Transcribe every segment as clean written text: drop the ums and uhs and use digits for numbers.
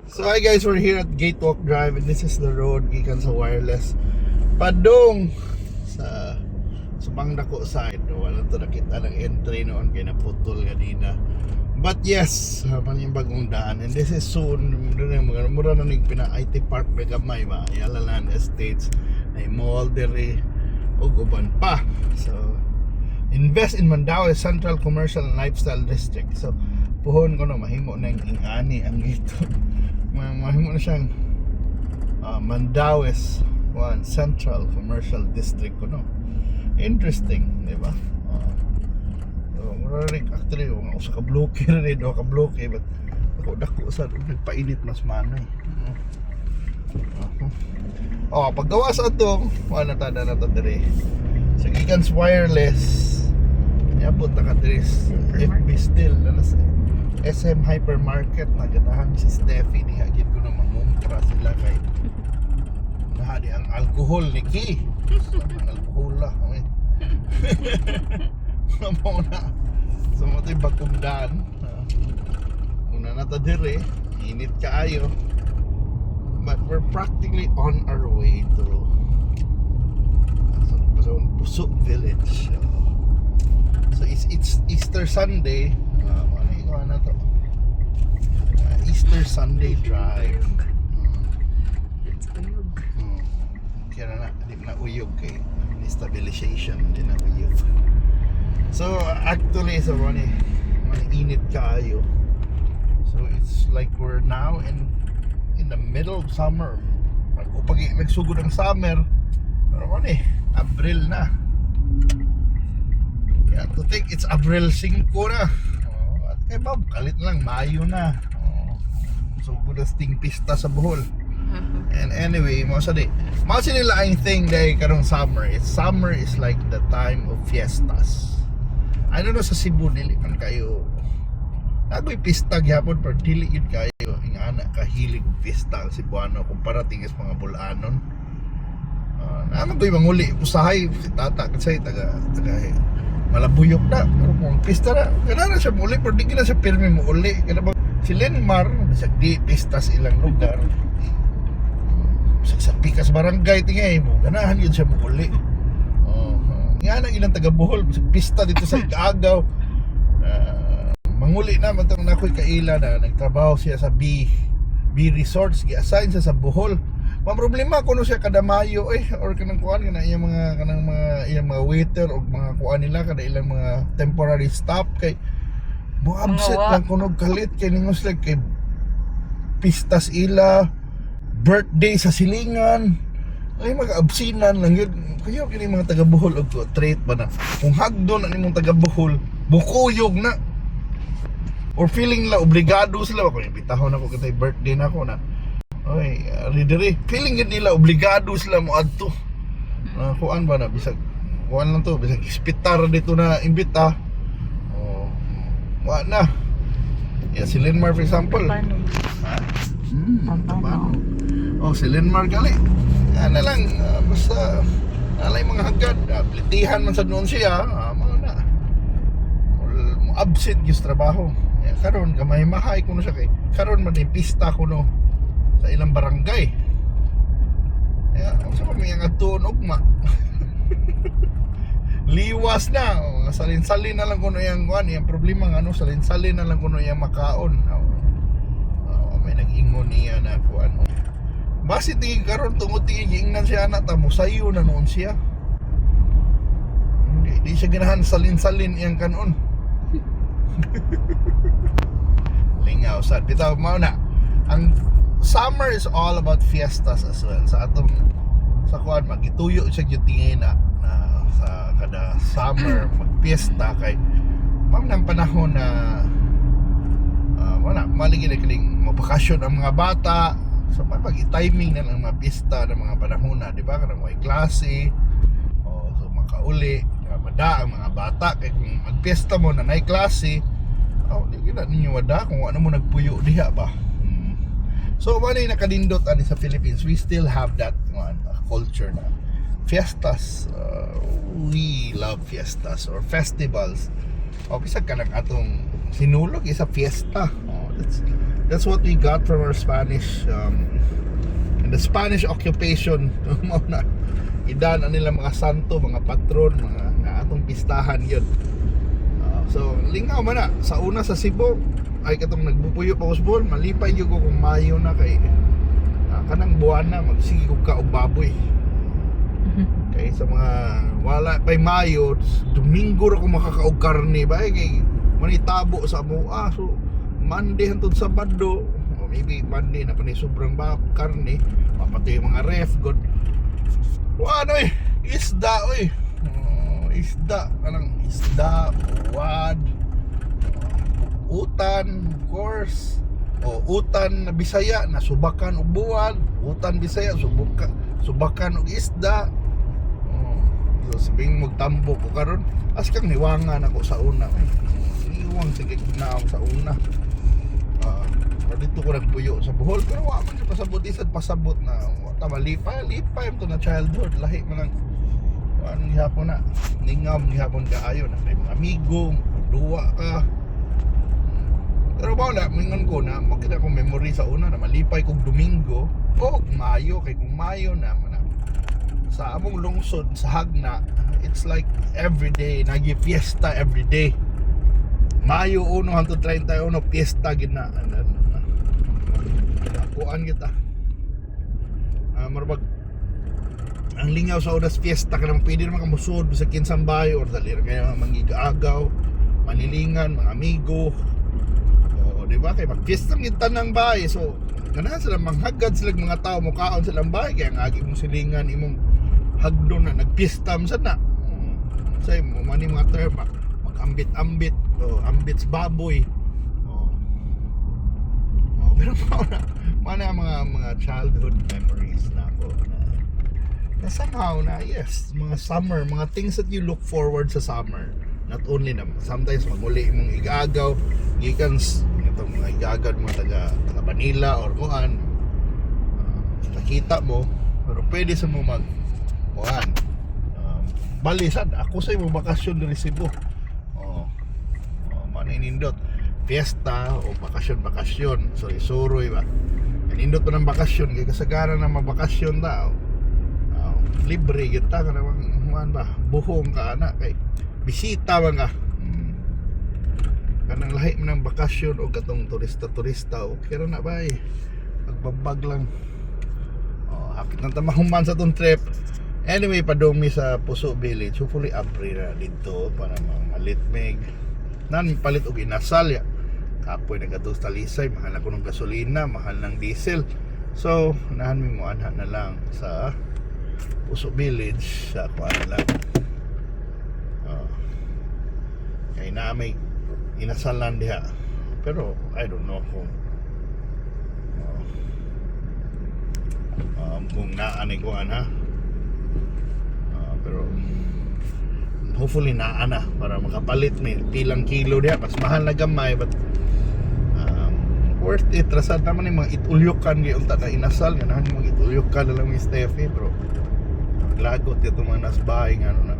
So hi guys, we're here at Gatewalk Drive and this is the road gikan sa Wireless padung sa Subang Dako side. Wala to nakita ng entry noon kay naputol kanina. But yes, man yung bagong daan and this is soon doon yung mga mura na ning pina IT Park may gamay ba, Ayala Land Estates na mall diri ug uban pa. So invest in Mandaue Central Commercial and Lifestyle District. So puhon ko no mahimo na yung ingani ang gito. Mahimo na siyang Mandaue's one Central Commercial District ko no. Interesting, di ba? So, mura rin actually mga usa ka bloke rin do ka bloke, but ako dako sa nagpainit mas manoy. Oh, paggawa sa ato, wala na ta diri. Sa gikan sa Wireless, niabot na ka diri sa FB still na sa SM Hypermarket. Nagatahan si Steffi diha gid ko na mangumpra sila kay nahadi ang alcohol ni Ki. Ang alcohol lah. Okay. Mao na. So mo to'y bagong daan. Una na ta diri, init kaayo. But we're practically on our way to so, Puso Village. So it's Easter Sunday. Ano yung na to? Easter Sunday drive. It's uyog. Kaya na, di na uyog kay stabilization, di na uyog. So actually sa so, ano init kaayo. So it's like we're now in the middle of summer. Pag nagsugod ang summer, pero ano eh, Abril na. Yeah, to think it's Abril 5 na. Oh, at kay Bob, kalit lang, Mayo na. Oh, sugod na sting pista sa Bohol. And anyway, mo sa di. Mao sa nila ang thing dahil karong summer. It's summer is like the time of fiestas. I don't know sa Cebu, dili man kayo. Nagoy pista gyapon pero dili yun kayo ingana kahilig og pista ang Cebuano kumpara tingis mga Bulanon. Naman ko'y manguli usahay si tata kasi taga taga Malabuyok na, pero kung pista na gana na siya muli, pero di na siya pirmi mo uli. Kana ba si Lenmar, bisag di pista sa ilang lugar sa pikas barangay, tingay mo ganahan yun siya mo uli. Oh, nga nang ilang taga Bohol bisag pista dito sa Igaagaw, manguli na man tong nakoy kaila na nagtrabaho siya sa B B Resorts, gi-assign siya sa Bohol. Ma problema kuno siya kada Mayo eh or kanang kuan kana iyang mga kanang mga iyang mga waiter o mga kuan nila kada ilang mga temporary staff kay mo absent Mga wa. Lang kuno kalit kay ningos like kay pistas ila, birthday sa silingan, ay mag-absinan lang yun. Kaya kini mga taga Bohol og trait ba na kung hagdo na nimong taga Bohol, bukuyog na or feeling la obligado sila kung imbitahon ako kitay birthday na ako na oy ari diri, feeling gid nila obligado sila mo adto na kuan ba na bisag kuan lang to, bisag ispitar dito na imbita. Oh, wa na. Yeah, si Lenmar, for example. Paano? Ha? Paano? Paano? Oh, si Lenmar gali. Yan na lang, basta alay mga hagad, plitihan man sa noon siya, mga na. Mo absent yung trabaho. Ya, karon gamay mahay kuno siya kay karon man yung pista kuno sa ilang barangay. Ya, sa pa may ang adtuon ugma. Liwas na, oh, salin-salin na lang kuno yang kuan, yang problema nga ano, salin-salin na lang kuno yang makaon. Oh. Oh, may nag-ingon niya na kuan. Basi tingin karon tungod tingin giingnan siya ana ta musayo na noon siya. Hindi di siya ganahan salin-salin iyang kanon. Lingaw sad bitaw mao na. Ang summer is all about fiestas as well. Sa atong sa kuan magituyo siya gyud tingin na, na sa kada summer magpiesta kay mao nang panahon na wala maligid na kining mabakasyon ang mga bata, so may pag timing na lang mga pista ng mga panahon na, di ba, kanang way klase o so makauli mada ang mga bata kay kung magpiesta mo na nay klase, oh, di gina ninyo wada kung ano mo nagpuyo diha ba. So wala yung nakadindot ani sa Philippines. We still have that one culture na fiestas. We love fiestas or festivals o bisag ka lang atong Sinulog is a fiesta, oh. That's what we got from our Spanish and the Spanish occupation. Mao na idan ang nila mga santo, mga patron, mga na atong pistahan yun. So lingaw man na sa una sa Cebu ay katong nagbupuyo pa ko sa Bohol, malipay gyud ko kung Mayo na kay kanang buwan na magsige kog kaog baboy. Kay sa mga wala pay Mayo, Domingo ra ko makakaog karne ba eh, kay manitabo sa amoa. So Monday hantod Sabado o maybe Monday na pa ni sobrang ba karne, mapatay yung mga ref god. Wa ano eh, isda oy. Oh, isda, kanang isda, uwad, utan, of course. O utan na Bisaya na subakan og buwad, utan Bisaya subakan og isda. Oh, so sabing magtambo ko karon, as kang niwangan ako sa una. Ay, niwang sige na ako sa una. Pero dito ko nagpuyo sa Bohol pero wa man siya pasabot, isad pasabot na wa ta malipay, lipay to na childhood, lahi man ang kuan gihapon na, ningaw man gihapon kaayo na may mga amigo, duwa ka. Pero wala, mingon ko na makita ko memory sa una na malipay kog Domingo o Mayo kay kung Mayo na man sa among lungsod sa Jagna, it's like every day nagi fiesta, every day Mayo 1 hangtod 31 fiesta gid na. And then, kuan kita murag ang lingaw sa oras fiesta ka naman, pwede naman ka musud sa kinsang bahay or dali ra kayo mangigaagaw, manilingan mga amigo o di ba, kay magfiesta man gid tanang bahay, so ganahan sila manghagad sila mga tao mukaon silang bahay, kaya ang agi mong silingan imong hagdon na nagpiesta man sad na. Say mo man ni mga term mag-ambit-ambit o ambit sa baboy o. Oh, pero mao na ang mga childhood memories na ako na somehow na yes, mga summer, mga things that you look forward sa summer. Not only na sometimes maguli imong igagaw gikan itong mga igagaw, mga taga Manila or kuan, nakita mo, pero pwede sa mo mag kuan, bali sad ako sa imong bakasyon diri Cebu. Oh, maninindot fiesta o bakasyon, bakasyon, sorry suroy ba, nindot pa ng bakasyon kay kasagaran na mabakasyon ta. Oh, libre kita ka namang man ba, buhong ka ana kay bisita man ka. Kanang lahi man ng bakasyon o katong turista-turista, okay ra na ba eh, pagbabag lang. Oh, hapit na ta mahuman sa tong trip. Anyway, padung mi sa Puso Village. Hopefully abri na dito para malitmig nan palit og inasal ya. Kapoy nagadto sa Talisay, mahal na ng gasolina, mahal ng diesel, so nahan mi mo anha na lang sa Puso Village sa kuan lang. Oh. Kay na may inasalan diha pero I don't know kung oh, kung naa ni kuan ha. Pero hopefully naa na para makapalit may pilang kilo diha, mas mahal na gamay but worth it rasad naman yung mga itulyukan gyud unta na inasal, ganahan mga itulyukan na lang ni Steffi, pero lagot ito mga nas bahay nga ano na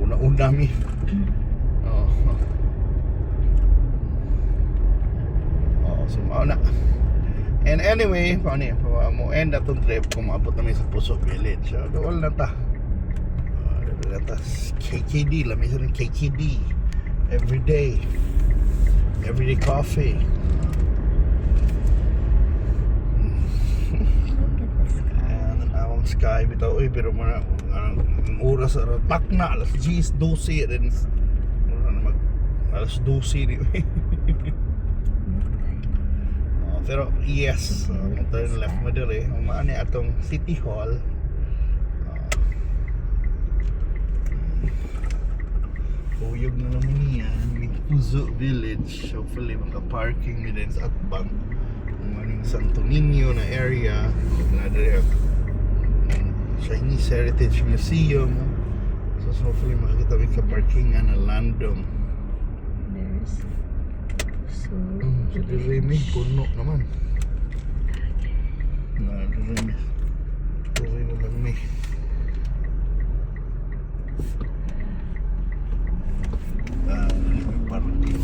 una-una mi. Oh, so mao na. And anyway, paano yun? Mo end atong trip kung maabot namin sa Puso Village. So, dool na ta. Dool na ta. KKD, lami sa ng KKD. Every day. Everyday coffee. Look at the sky. Ayan, ang sky bitaw oy, pero mga ang oras ara tak na alas 10, 12 din. Wala na mag alas 12 di. Oh, pero yes, turn left mo dire. Umaan ni atong City Hall. Uyog na naman niya. May Puso Village. Hopefully maka-parking mi din sa Atbang. Ang Santo Niño na area. Na dire Chinese Heritage Museum. So hopefully makakita mi ka parkingan na landong. There's so So dire mi puno naman. Na dire mi. Dire na lang mi. Parking.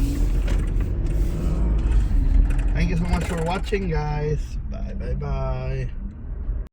Thank you so much for watching, guys. Bye, bye, bye.